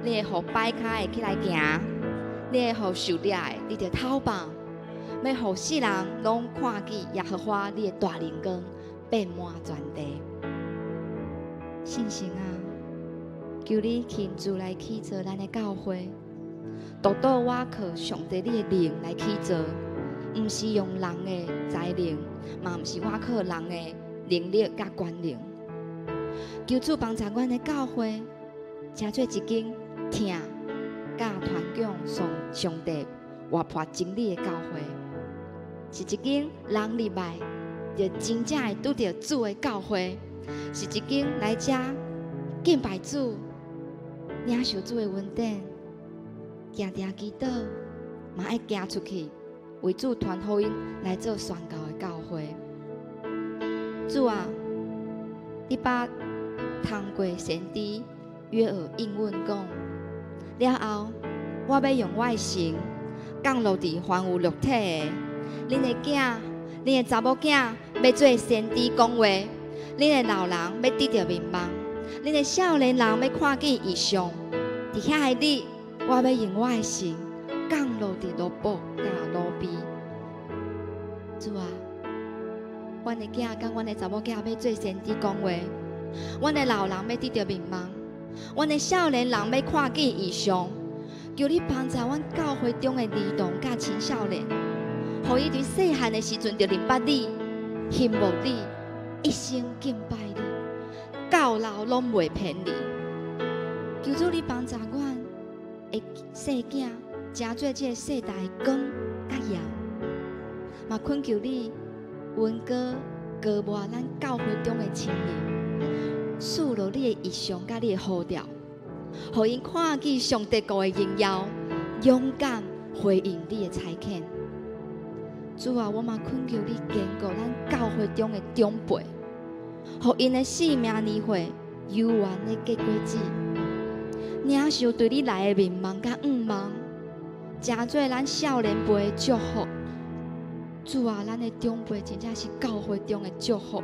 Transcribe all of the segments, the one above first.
你會予跛跤的起來行，你會予受掠的得著透放，欲予世人攏看見耶和華你的大靈光遍滿全地。聖神啊，求你親自來起造咱的教會，獨獨倚靠上帝你的靈來起造，毋是用人的才能，嘛毋是倚靠人的能力佮權能。求主幫助阮的教會，成做一間疼佮傳講上上帝活潑真理的教會，是一間人入來就真正會拄著主的教會，是一間來遮敬拜主、領受主的恩典、定定祈禱，嘛愛行出去為主傳福音來做宣教的教會。主啊，你捌通過先知約珥應允講，了後我欲用我的神降落佇凡有肉體的，恁的囝、恁的查某囝欲做先知講話，恁的老人欲得著明夢，恁的少年人欲看見異象。佇遐个日，我欲用我的神降落佇羅布佮羅比。主啊，阮的囝佮阮的查某囝欲做先知講話，阮的老人欲得著明夢，阮的少年人欲看見異象。求你幫助阮教會中的兒童佮青少年，予伊佇細漢的時陣就認捌你，羨慕你，一生敬拜你，到老攏袂偏離。求主你幫助阮的細囝，成做這个世代的光佮鹽。嘛懇求你恩膏膏抹咱教會中的青年，賜落你的異象佮你的呼召，予𪜶看見上帝國的榮耀，勇敢回應你的差遣。主啊，我嘛懇求你堅固咱教會中的長輩，予𪜶的性命年歲猶原咧結果子，領受對你來的明夢佮向望，成做咱少年輩的祝福。主啊，咱的長輩真正是教會中的祝福。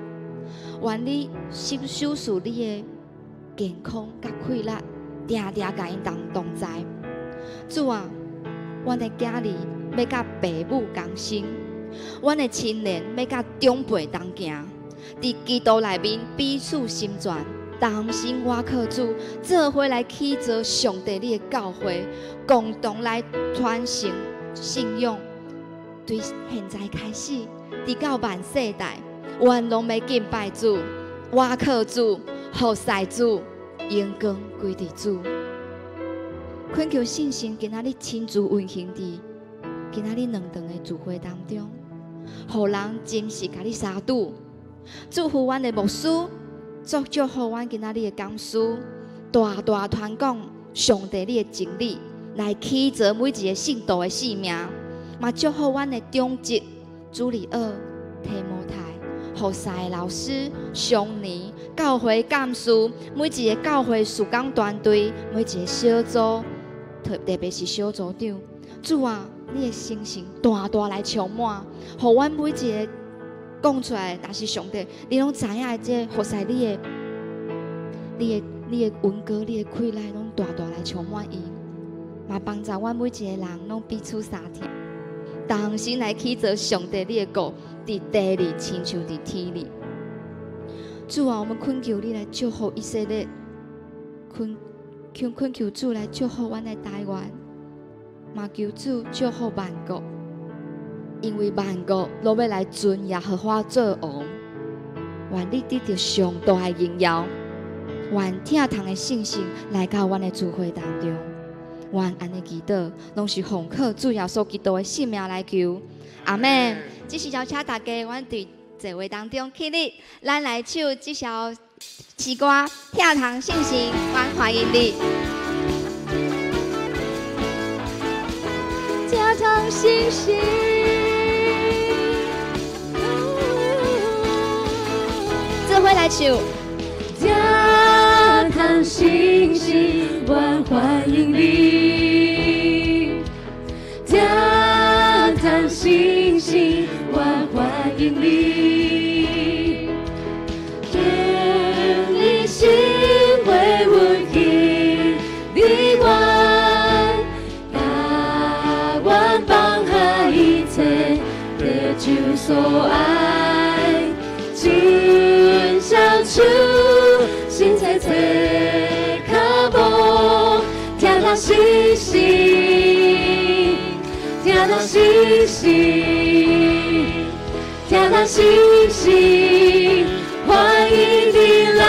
願你賞賜你的健康佮氣力，定定共𪜶同同在。主啊，阮的囝兒欲佮爸母同心，阮的青年欲佮長輩同行，佇基督內面彼此心全，同心倚靠主，做伙來起造上帝你的教會，共同來傳承信仰。對現在開始，直到萬世代，阮攏欲敬拜主，倚靠主，服侍主，榮光歸佇主。懇求聖神今仔日親自運行佇今仔日兩場的聚會當中，予人真實共你相拄。祝福阮的牧師，祝福阮今仔日的講師，大大傳講上帝你的真理，來起造每一个信徒的性命。嘛祝福阮的長執主利奧、提摩太、服侍的老師、常年教會幹事，每一个教會事工團隊，每一个小組，特別是小組長。主啊，你的聖神大大來充滿，予阮每一个講出來，若是上帝，你攏知影的這個服侍你的、你的、你的恩膏、你的氣力，攏大大來充滿伊，嘛幫助阮每一個人攏彼此相疼，同心來起造上帝你的國，佇地裡親像佇天裡。主啊，我們懇求你來祝福以色列，懇求主來祝福阮的台灣，嘛求主祝福萬國，因為萬國攏欲來尊耶和華做王。願你得著上大的榮耀，願疼痛的信心來到阮的聚會當中。願按呢祈禱，攏是奉靠主耶穌基督的聖名來求，阿們。這時邀請大家，阮佇座位當中起立，咱來唱這首詩歌《疼痛信心》，阮歡迎你。疼痛信心，做伙來唱。疼痛信心，阮歡迎你。疼痛信心，阮歡迎你。願你心會運行，你我所愛，真小手，心切切跤步，疼痛星星，疼痛星星，疼痛星星，歡迎你來。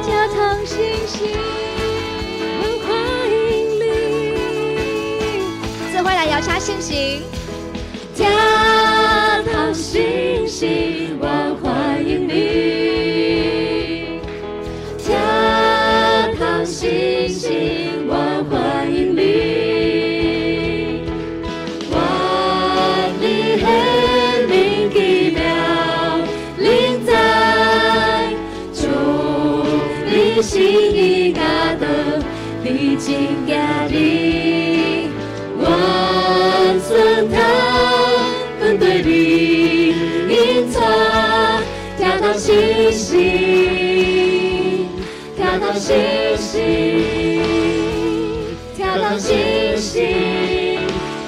疼痛星星，歡迎你。做伙來搖車星星，疼痛星星，我歡迎你。疼痛星星，我歡迎你。願你顯明奇妙臨在，將你心意教導，你真行你。願順他跟對你引帶，疼痛星星，疼痛星星，疼痛星星，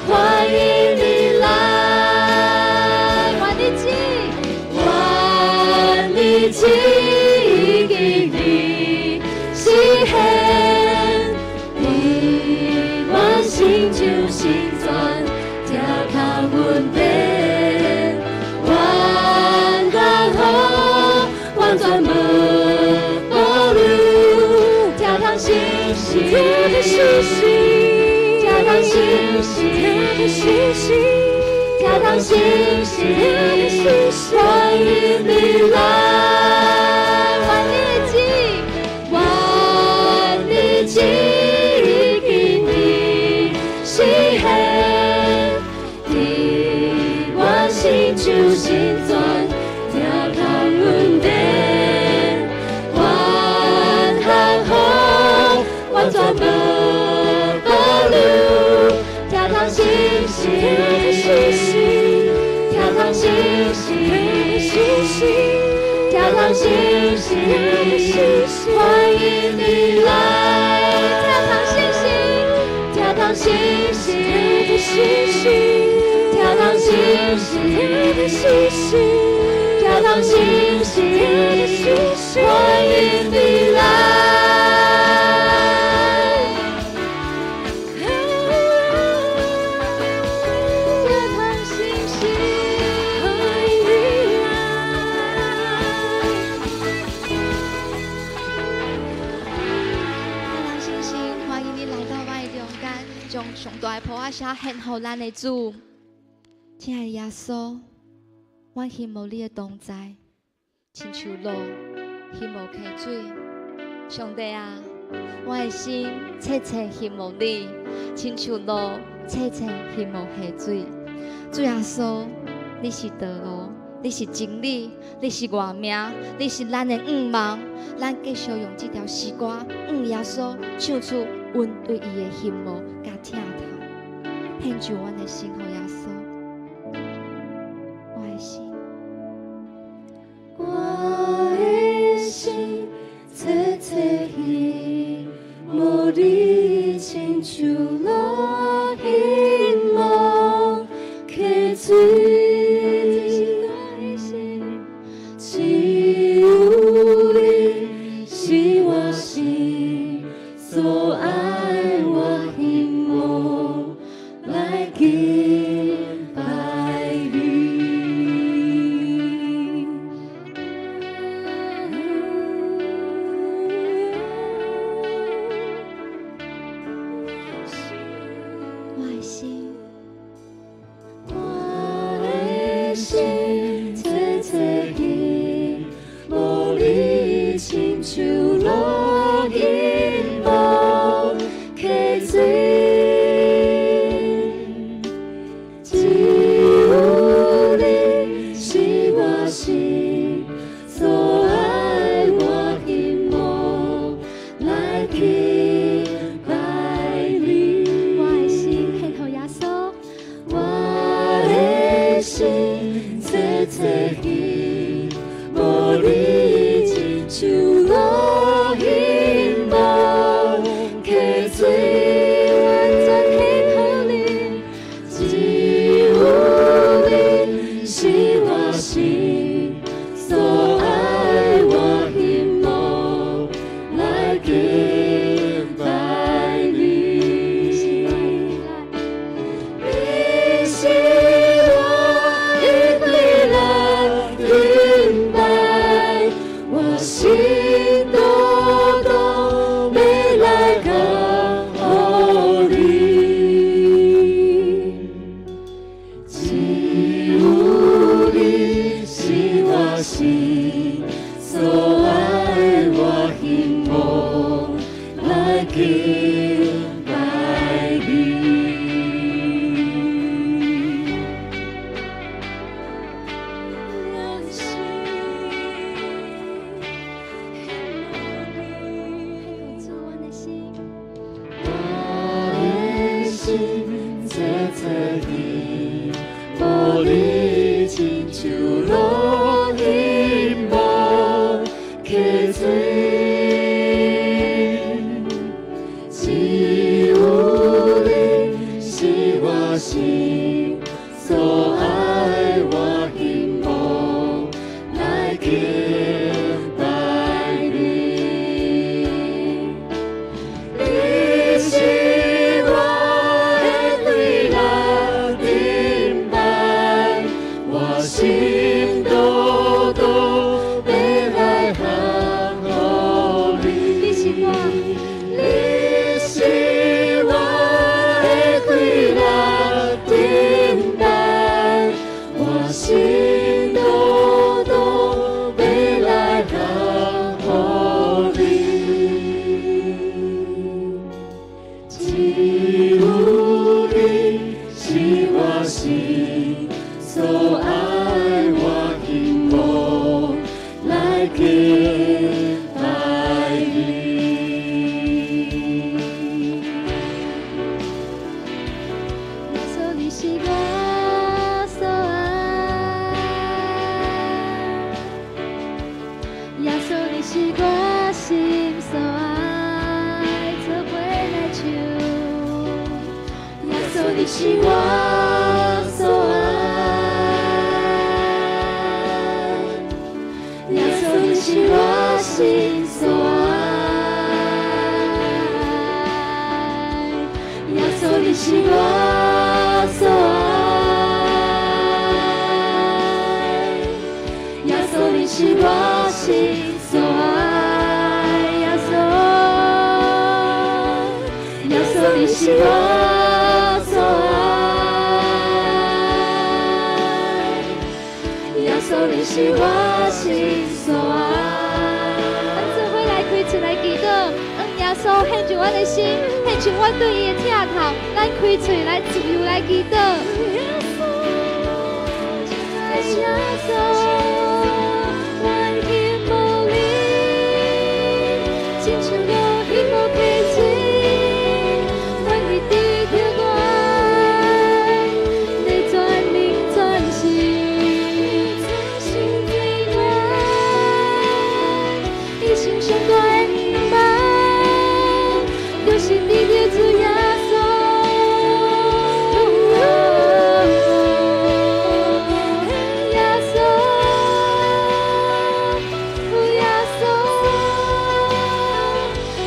歡迎你來。願你旨，願你旨意你實現，你我心手心全，疼靠阮邊，願幸福完全無保留，疼痛星星，疼痛星星，疼痛星星，歡迎你來。願你旨，願你旨意你實現，佇我心手心全，疼靠阮邊，願幸福完全無保留，疼痛星星，疼痛星星，疼痛星星，歡迎你來。疼痛星星，疼痛星星，疼痛星星，疼痛星星，歡迎你來。疼痛星星，歡迎你來。疼痛星星，歡迎你來到我的中間，將上大的抱仔聲獻予咱的主。親愛的耶穌，我希望你的同在，親像露，希望溪水。上帝啊，我的心切切希望你，親像露，切切希望溪水。主耶穌，你是道路，你是真理，你是活命，你是咱的向望。咱繼續用這條詩歌，向耶穌唱出阮對伊的希望佮疼痛，獻上阮的心予耶穌。我的心，我的心切切希望你，親像露希望溪水。只有你是我心所愛，我希望來經心所愛，我希望來敬拜你。我的心希望你，主，阮的心，我的心切切希望你，親像落希望溪水，只有你是我心所愛，我希望來敬拜你。你是我的快樂燈牌，我心多多欲來降予你。你是我，你是我的快樂燈牌，我心多多欲來降予你。只有你是我心所愛，我希望來敬拜你。耶穌你是我所愛，耶穌你是我心所愛，做伙來唱。耶穌你是我所愛，耶穌你是我心所愛，耶穌你是我所愛，耶穌你是我心所愛，耶穌，耶穌你是我所愛，耶穌你是我心所愛。咱做伙來開喙來祈禱，讓耶穌獻上阮的心，獻上阮對伊的疼痛，咱開喙來自由來祈禱。耶穌，耶穌，阮希望你，親像落希望溪水，阮會得著我，你全能全心，全心對我，一生上大的盼望，就是得著主耶穌。耶穌，耶穌，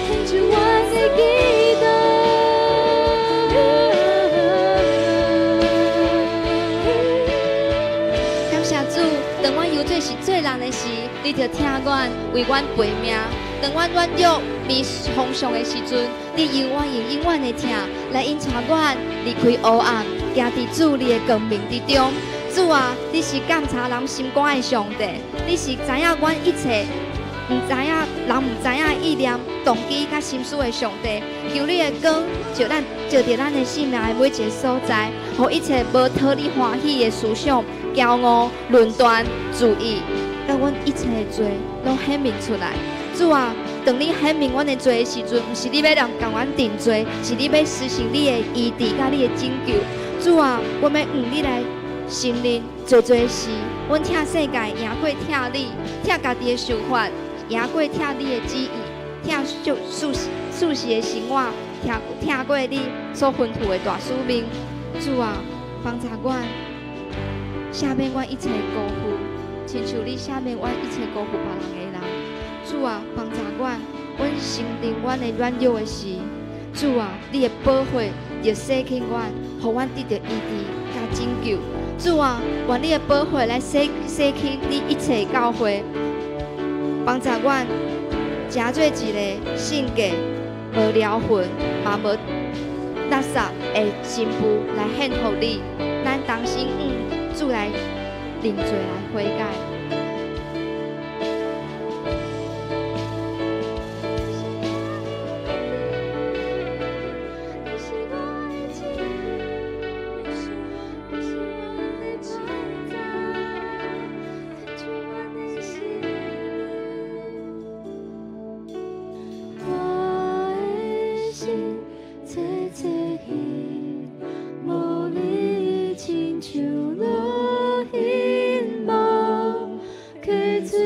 聽住我的祈禱。感謝主，當阮猶做是罪人的時，你就疼阮，為阮賠命；當阮軟弱迷方向的時陣，你永遠用永遠的疼來引帶阮離開黑暗，行佇主你的光明之中。主啊，你是鑒察人心肝的上帝，你是知影阮一切毋知影人毋知影意念、動機佮心思的上帝。求你的光照咱，照佇咱的生命的每一个所在，予一切無討你歡喜的思想、驕傲、論斷、自意，佮阮一切的罪攏顯明出來。主啊，當你顯明阮的罪的時陣，毋是你欲來共阮定罪，是你欲實行你的醫治佮你的拯救。主啊，阮欲向你來承認，做做事，阮疼世界贏過疼你，疼家己的想法，贏過疼你的旨意，疼屬世的生活，疼過你所吩咐的大使命。主啊，幫助阮，赦免阮一切辜負，親像你赦免阮一切辜負別人的人。主啊，幫助阮，阮承認阮的軟弱的時，主啊，你的寶血就洗去阮，予阮得著醫治佮拯救。主啊，願你的寶血來洗去你一切的教會，幫助阮成做一个性格無療痕嘛無垃圾的新婦來獻予你。咱同心向主來認罪來悔改。水，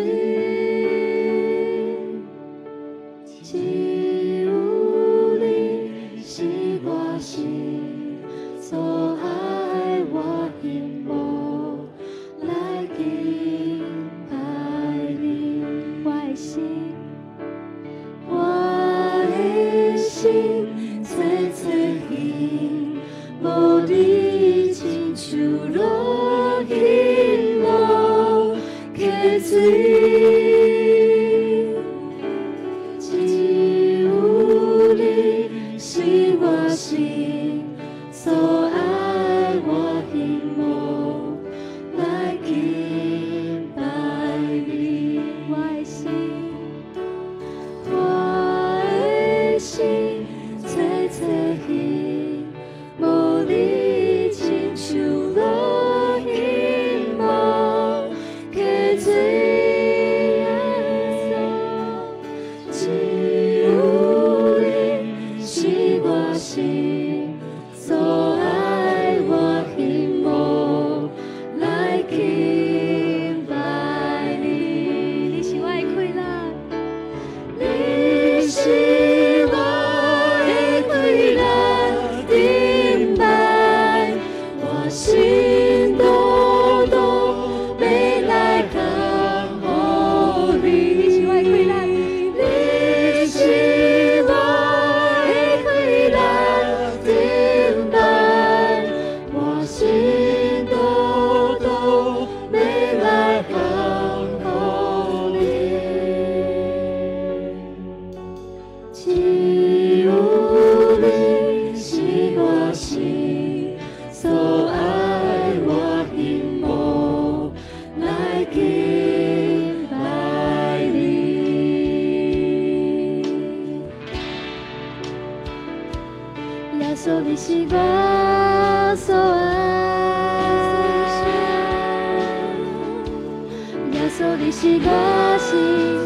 只有你是我心所愛，我希望來敬拜你。我的心，我的心切切希無你，親像落彼無溪水。只有你是我心所愛，我希望來敬拜你。我的心，我的心切切希無你，親像落彼無溪水。只有你是我心所愛，我希望來敬拜你。你是我的快樂，你是我的快樂頂拜，我心都都欲來降予你。你是我的快樂，你是我的快樂頂拜，我心都都欲來降予你。只有你是我心所愛，我希望來敬拜你。耶穌，你是我所愛，耶穌，你是我心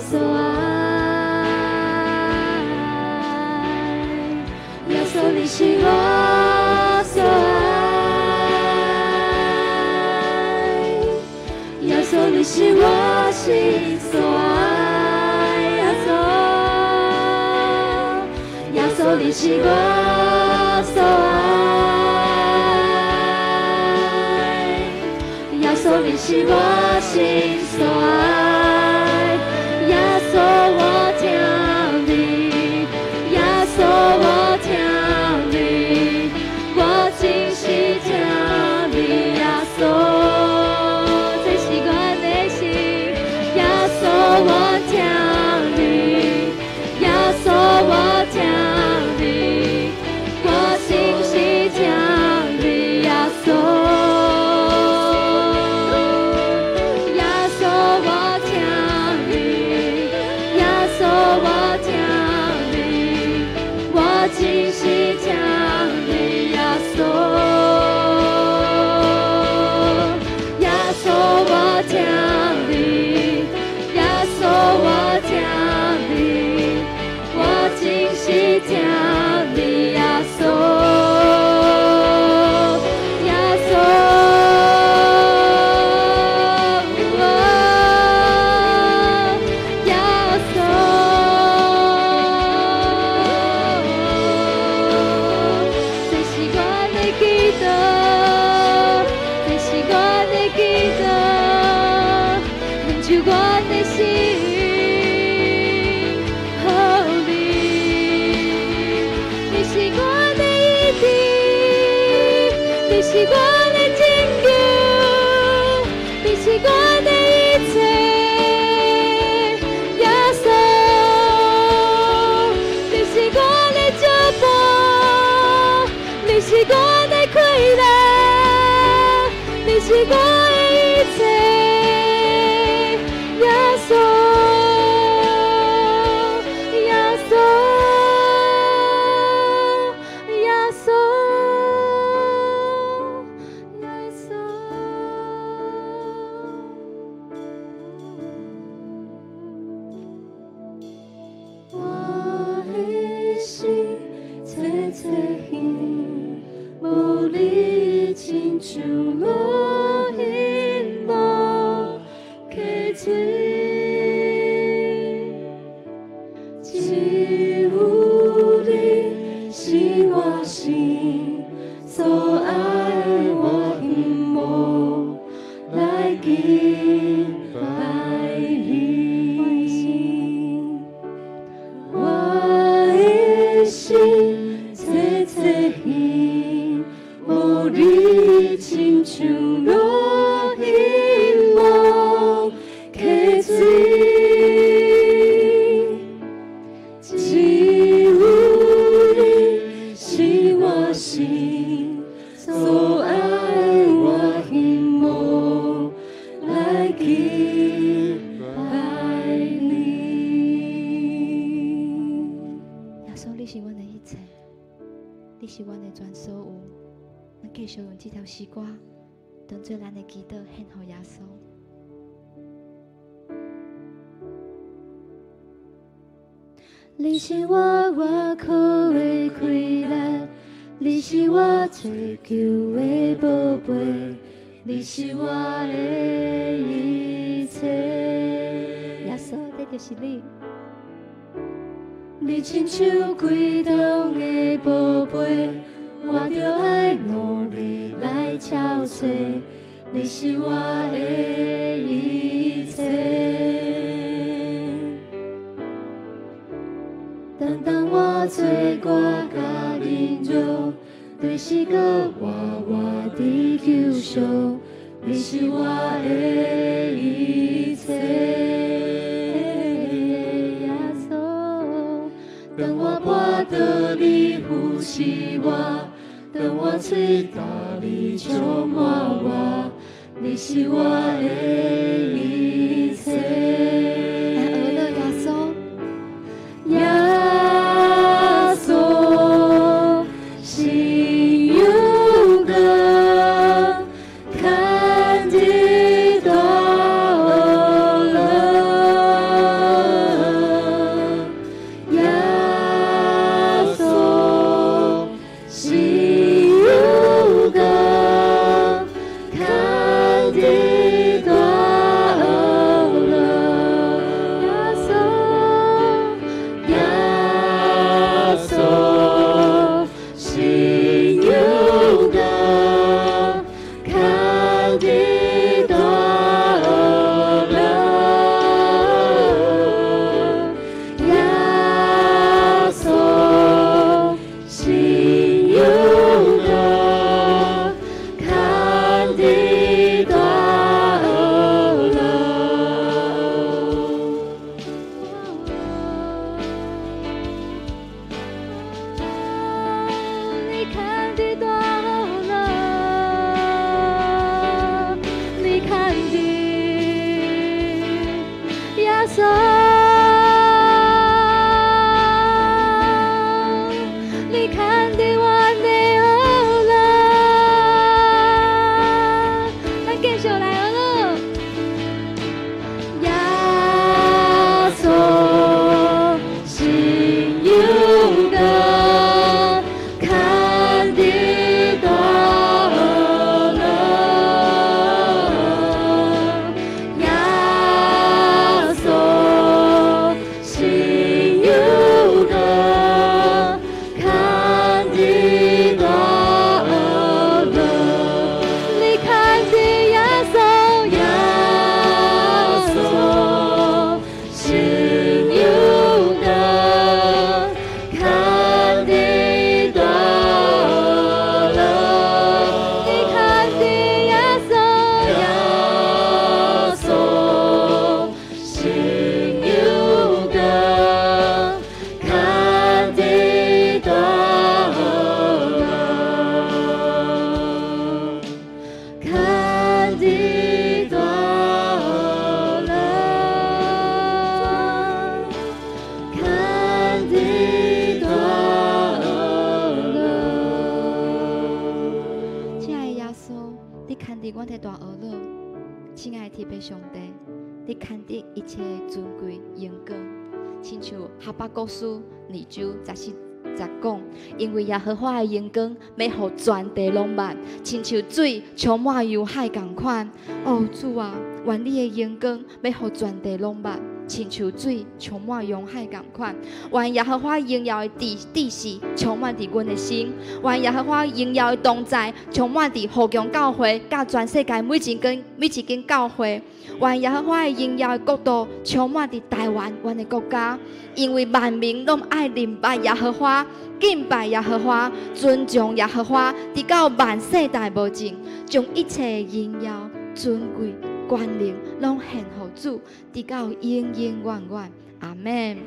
所愛，耶穌，你是我所愛，耶穌，你是我心所愛，耶穌，耶穌，你是我所愛，耶穌，你是我心所愛，耶穌，我疼你，耶穌，我疼你，我真是疼你，耶穌，這是我的心，耶穌，我疼你，耶穌，我疼你，我真是疼你，耶穌，耶穌，我疼你，耶穌，我疼你，我真是疼你，耶穌，耶穌，我疼你，耶穌，我疼你，我真是疼你，耶穌，耶穌，耶穌，這是我的祈禱，這是我的祈禱，領受我的心，予你，你是我的醫治，你是我的拯救，你是我的一切，耶穌，你是我的祝福，你是我的快樂，你是我的一切，耶穌，耶穌，耶穌，耶穌。我的心切切希無你，親像落彼無溪水。是阮的全所有。咱繼續用這條詩歌，當做咱的祈禱獻予耶穌。你是我倚靠的氣力，你是我追求的寶貝，你是我的一切。耶穌，這就是你。你親像櫃中的寶貝，我著愛努力來撨揣。你是我的一切。當當我罪過甲軟弱，隨時閣活活佇求贖，你是我的一切。耶穌，當我跋倒，你扶持我；當我喙焦，你充滿我。你是我的一切。來學樂耶穌，耶穌是勇敢，牽佇大樂。耶穌是勇敢，牽佇大樂。耶穌，耶穌是勇敢，牽佇大樂。耶穌是勇敢，牽佇大樂。你牽佇大樂，你牽佇耶穌，你牽佇阮的學樂，咱繼續來學樂。耶穌是勇敢，牽佇大樂。耶穌是勇敢，牽佇大樂。你牽佇耶穌，耶穌是勇敢，牽佇大樂。你牽佇耶穌，耶穌是勇敢，牽佇大樂。牽佇大樂，牽佇大樂。親愛的耶穌，你牽佇阮的大學樂。親愛的天父上帝，你牽佇一切的尊貴榮光，親像哈巴谷書二章十四節講，因為耶和華的榮光欲予全地攏捌，親像水充滿洋海仝款。哦，主啊，願你的榮光欲予全地攏捌，親像水充滿洋海仝款。願耶和華榮耀的知識充滿佇阮的心，願耶和華榮耀的同在充滿佇後強教會，佮全世界每一間教會。願耶和華的榮耀的國度充滿佇台灣，阮的國家，因為萬民攏愛認捌耶和華，敬拜耶和華，尊重耶和華，直到萬世代無盡，將一切的榮耀、尊貴、權能攏獻予主，直到永永遠遠。阿們。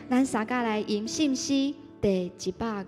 咱三家來吟聖詩第100。